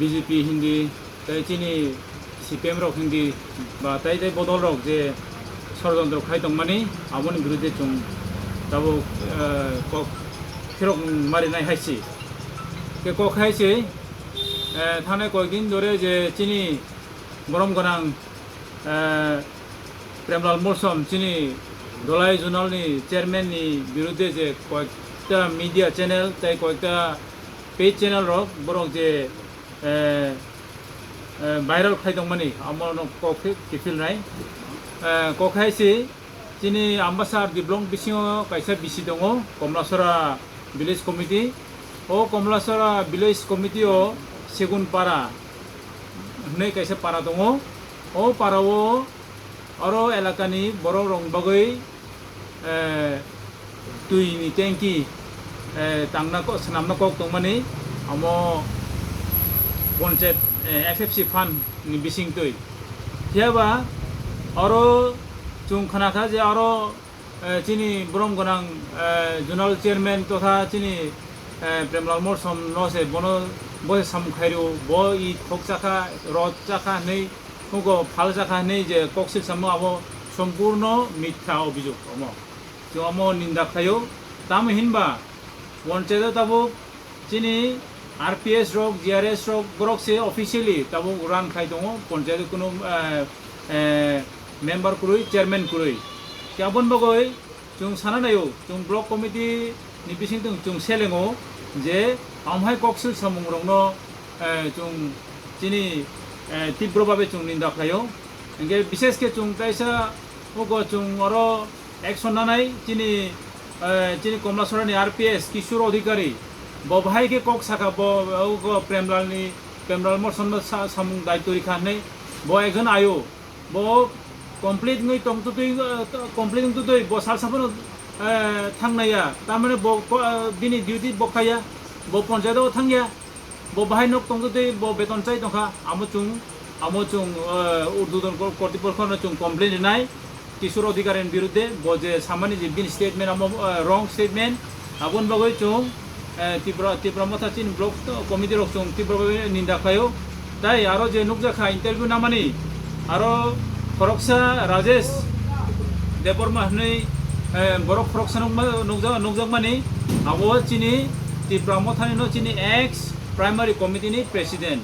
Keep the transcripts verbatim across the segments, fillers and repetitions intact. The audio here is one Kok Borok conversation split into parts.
B J P hindi, tei chini C P M rok hindi, ba tei tei bodol rok je sorojontro khai tongmani, aboni birude chwng tabuk, eh, kok phirok marinai hai se. Ke kok hai se, eh, thanai koikdin dore je chini borom gwnang, eh, Premlal Molsom chini Dholai Zonal ni chairman ni birude je koikta media channel tei koikta page channel rok borok je, eh, eh, viral khai tongmani, amo no kok khe kiphil nai. Eh, kok hai se chini Ambasar Diblong bisingo kaisa bisi tongo, Komlasora Village Committee. O Komlasora Village Committee o Segun Para hwnwi kaisa para tongo. O para o oro elakani borok rok bagwi, eh, twi ni tanki, eh, tangna ko-, swnamna kok tongmani, amo ponchayat, eh, F F C fund ni bising twi. Phiya ba oro chwng khna kha je oro, eh, chini borom gwnang, eh, zonal chairman totha chini, eh, Premlal Molsom no se bono bo se samung khai rw, bo i thok chakha, rot chakha hwnwi, nugo phal chakha hwnwi je kok sil samung abo sompurno mitha obijog omo. Chwng omo ninda khlaio. Tamo hinba ponchayat o tabuk chini R P S rok, G R S rok borok se officially tabuk run khai tongo, ponchayat o kunu, eh, eh, member kwrwi, chairman kwrwi. Khe aboni bagwi chwng sana naio, chwng block committee ni bisingtwi chwng selengo je amhai koksil samung rokno, eh, chwng chini, eh, tibro babe chwng ninda khlaio. Hingke bishesh khe chwng kaisa ugo chwng oro action nanai chini, eh, chini Komlasora ni R P S Kishore Adhikari. Bo bahai khe kok saka bo, ugo Premlal ni, Premlal Molsom no sa-, samung daityo rikha hinwi bo ekjon ayo. Bo complete wngwi tongtwtwi, eh, complete wngtwtwi bo salsa phano, eh, thangnaiya. Tamani bo ko-, eh, bini duty bo khaiya. Bo ponchayat o thangya. Bo bahai nok tongtwtwi bo beton chai tongkha. Amo chwng, amo chwng, eh, urdhwton ko-, kortipokho no chwng complain rinai. Kishore Adhikari ni birudde bo je samani je bini statement amo, eh, wrong statement. Aboni bagwi chwng, eh, Tipra, Tipra Motha chini block committee rok chwng Tipra bai ninda khlaio. Tai aro je nukjakha interview namani, aro khoroksa Rajesh Debbarma hwnwi, eh, borok khoroksa nukma-, nukja-, nukjakmani, abo chini Tipra Mothani no chini ex primary committee ni president.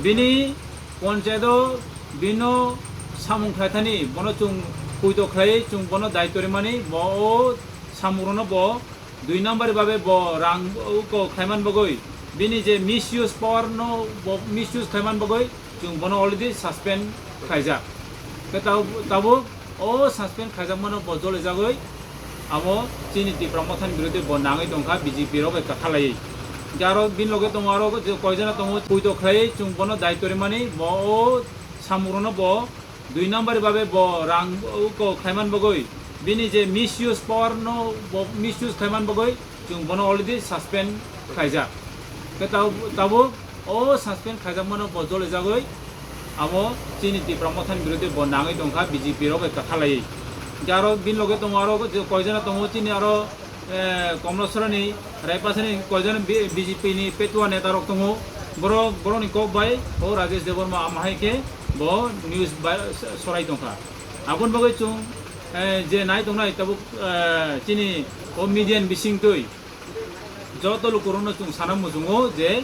Bini ponchayat o bino samung khlaithani bono chwng puito khlaiwi chwng bono daityo rimani, bo o samung rokno bo dui number babe bo rang uko khlaiman bagwi, bini je misuse power no bo misuse khlaiman bagwi chwng bono already suspend khlaijak. Khe tab-, tabuk o suspend khaijakmano bo jolijagwi amo chini Tipra Mothani birodhe bo nangwi tongkha B J P rok bai kwthalaiwi. Hingkhe aro bini loge tongo aro je koijana tongo puito khlaiwi chwng bono daityo rimani bo o samungrokno bo dui number babe bo rang uko khlaiman bagwi, bini je misuse power no bo misuse khlaiman bagwi chwng bono already suspend khlaijak. Khe tab-, tabuk o suspend khaijakmano bo jolijagwi amo chini Tipra Mothani birodhe bo nangwi tongkha B J P rok bai kwthalaiwi. Hingkhe aro bini loge tongo aro je koijana tongo chini aro eh, Komlasora ni Raipasa ni koijon B-, B J P ni Petua neta rok tongo. Borok, borok ni kok bai o Rajesh Debbarma amahai khe bo news bai sorai tongkha. Aboni bagwi chwng, eh, je nai tongnai tabuk, eh, chini o media ni bisingtwi joto lukurokno chwng sana muchungo je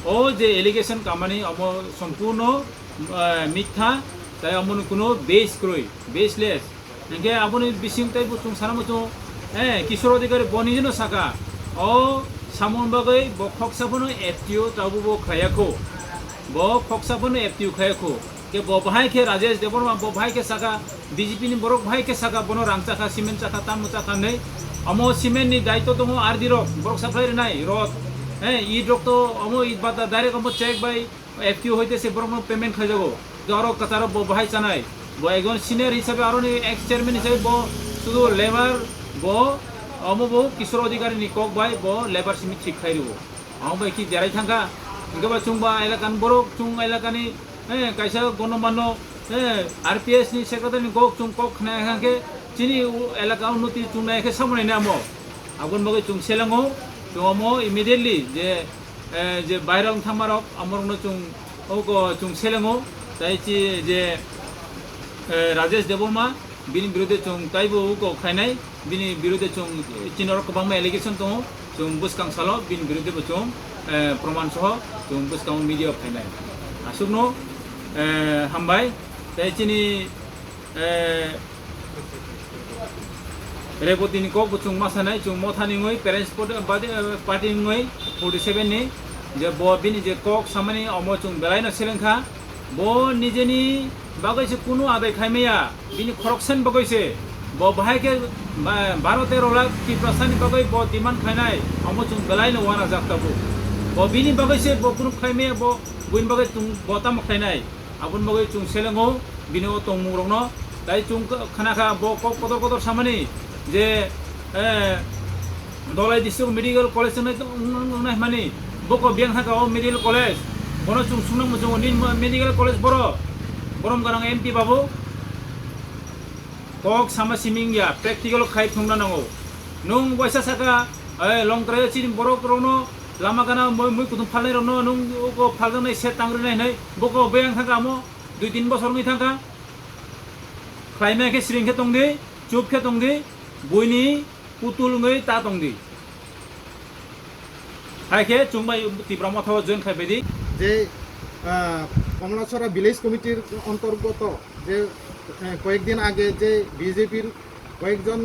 o je allegation kamani omo sompurno, eh, mitha, tai omono kuno base kwrwi, baseless. Hingke aboni bising tei bo chwng sana muchungo, eh, Kishore Adhikari bo nijeno saka, o samung bagwi bo khoksa phano F T O tabuk bo khlaiya kho. Bo khoksa phano F T O khlaiya kho. Ke bo bahai khe Rajesh Debbarma bo bahai khe saka B J P ni borok bahai khe saka bono rang chakha, cement chakha, tamo chakha hinwi. Omo cement ni daityo tongo R D rok, borok supply rinai, rod, eh, it rok to omo it bata direct omo check bai F T O hoite se borokno payment khaijago. Oro kwcharo bo bahai chanai. Bo ekjon senior hisabe aroni ex chairman hisabe bo sudu labour bo omo bo Kishore Adhikari ni kok bai bo labour simi thik khai rwo. Ang bai ki derai thangkha. Hingke ba chwng ba elaka ni borok, chwng elaka ni, eh, kaisa gonomano, eh, R P S ni secretary ni kok chwng kok khna kha khe chini u-, elaka unnoti chwng nai khe samani namo. Aboni bagwi chwng selengo, chwng omo immediately je, eh, je viral wng thangmarok, amorokno chwng, Oko chwng selengo, tai chi je, eh, Rajesh Debbarma, bini birude chwng taibo oko khainai, bini birude chwng chini oro kwbangma allegation tongo, chwng bwskang salo bini birude bo chwng, eh, proman soho chwng bwskango media o khainai. Aswkno, eh, hambai, tai chini, eh, Reboti ni kok bo chwng ma sanai, chwng Motha ni wngwi, parents party, badi, eh, party ni wngwi, forty seven ni, je bo bini je kok samani omo chwng belai no seleng kha, bo nijeni bagwi se kunu adai khai maya, bini khoroksa ni bagwi se, bo bahai khe, ba, baro tero lakh Tiprasa ni bagwi bo demand khainai, omo chwng belai no uanajak tabuk. Bo bini bagwi se bo kunu khai maya, bo buini bagwi chwng bo tamo khainai. Aboni bagwi chwng selengo bini o tongmung rokno. Tai chwng kha-, khana kha bo kok kotor kotor samani je, eh, Dholai District Medical College wngnai, wngnai hwnmani, boko biyang thangkha o medical college. Bono chwng swngnang muchungo, nini medical college boro, borom gwnang M P babu. Kok sama siming ya, practical khai thungna nango. Nung waisa saka, eh, Longtrai chini borok rokno lama gana mui, mui kuthum phalnai rokno nung uko phaljaknai se tangrinai hinai, boko beyang thangkha amo, dui tin bosor wngwi thangkha. Khlaimaya khe siring khe tongdi, chup khe tongdi, buini putul wngwi ta tongdi. Hai khe chwng bai Tipra Motha o join khai baidi. যে, আহ, কমলাছড়া ভিলেজ কমিটির অন্তর্গত যে, আহ, কয়েকদিন আগে যে বিজেপির কয়েকজন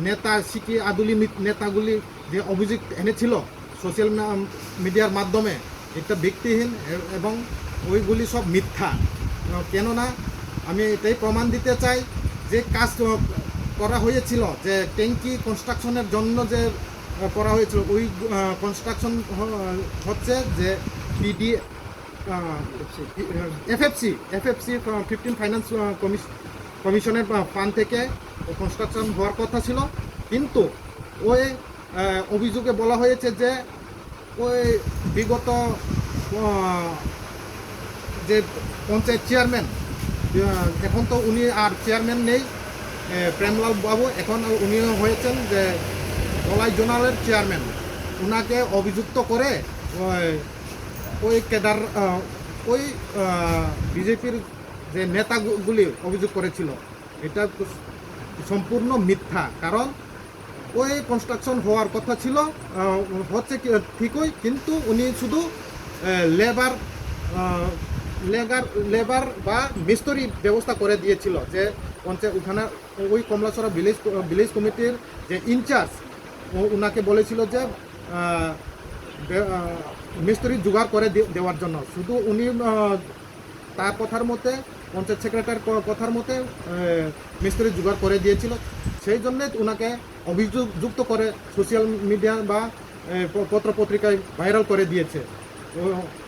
নেতা, সিকি আদুলি মি-, নেতাগুলি যে অভিযোগ এনেছিল সোশ্যাল মা-, মিডিয়ার মাধ্যমে, এটা ভিত্তিহীন এ-, এবং ওইগুলি সব মিথ্যা। আহ, কেননা আমি এটাই প্রমাণ দিতে চাই যে কাজ, আহ, করা হয়েছিল, যে ট্যাঙ্কি কনস্ট্রাকশনের জন্য যে, আহ, করা হয়েছিল, ওই, আহ, কনস্ট্রাকশন হ-, হচ্ছে যে পিডি, আহ, এফএফসি, এফএফসি, আহ, ফিফটিন ফাইন্যান্স, আহ, কমিশ-, কমিশনের, আহ, ফান্ড থেকে কনস্ট্রাকশন হওয়ার কথা ছিল, কিন্তু ওই, আহ, অভিযোগে বলা হয়েছে যে ওই বিগত, আহ, যে পঞ্চায়েত চেয়ারম্যান, আহ, এখন তো উনি আর চেয়ারম্যান নেই, আহ, প্রেমলাল বাবু, এখন উনি হয়েছেন যে ধলাই জোনালের চেয়ারম্যান। ওনাকে অভিযুক্ত করে ওই, ওই ক্যাডার, আহ, ওই, আহ, বিজেপির যে নেতাগুলি অভিযোগ করেছিল, এটা সম্পূর্ণ মিথ্যা। কারণ ওই কনস্ট্রাকশন হওয়ার কথা ছিল, আহ, হচ্ছে কি, ঠিকই, কিন্তু উনি শুধু, আহ, লেবার, আহ, লেগার-, লেবার বা মিস্ত্রি ব্যবস্থা করে দিয়েছিল, যে পঞ্চায়েত ওখানে ওই কমলাছড়া ভিলেজ, ভিলেজ কমিটির যে ইনচার্জ, ও-, ওনাকে বলেছিল যে, আহ, বে-, আহ, মিস্ত্রি জোগাড় করে দে-, দেওয়ার জন্য। শুধু উনি, আহ, তার কথার মতে, পঞ্চায়েত সেক্রেটারির ক-, কথার মতে, আহ, মিস্ত্রি জোগাড় করে দিয়েছিল। সেই জন্যে ওনাকে অভিযুক্ত করে সোশ্যাল মিডিয়া বা, আহ, প-, পত্র পত্রিকায় ভাইরাল করে দিয়েছে। তো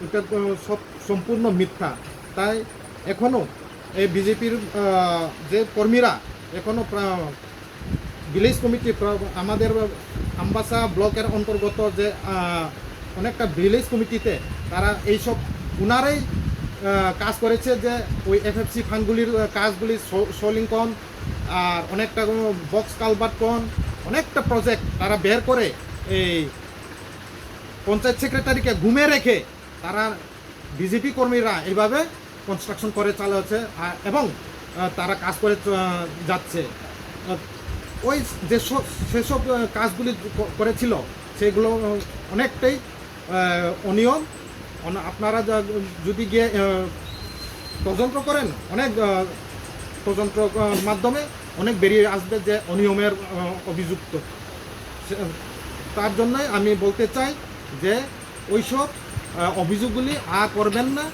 এটা তো সব সম্পূর্ণ মিথ্যা। তাই এখনও এই বিজেপির, আহ, যে কর্মীরা এখনও প্রা-, ভিলেজ কমিটি প্রা-, আমাদের আমবাসা ব্লকের অন্তর্গত যে, আহ, অনেকটা ভিলেজ কমিটিতে তারা এইসব ওনারাই, আহ, কাজ করেছে, যে ওই এফএফসি ফান্ডগুলির, আহ, কাজগুলি স-, সলিং কন আর অনেকটা বক্স কালভার্ট কন, অনেকটা প্রজেক্ট তারা বের করে এই পঞ্চায়েত সেক্রেটারিকে ঘুমে রেখে তারা বিজেপি কর্মীরা এইভাবে কনস্ট্রাকশন করে চালাচ্ছে, আহ, এবং, আহ, তারা কাজ করে, আহ, যাচ্ছে। আহ, ওই যে স-, সেসব, আহ, কাজগুলি ক-, করেছিল, সেগুলো, আহ, অনেকটাই, আহ, অনিয়ম। অন-, আপনারা যা-, যদি গিয়ে, আহ, তদন্ত করেন, অনেক, আহ, তদন্ত, আহ, মাধ্যমে অনেক বেরিয়ে আসবে যে অনিয়মের, আহ, অভিযুক্ত। সে-, তার জন্যই আমি বলতে চাই যে ওইসব, আহ, অভিযোগগুলি আর করবেন না।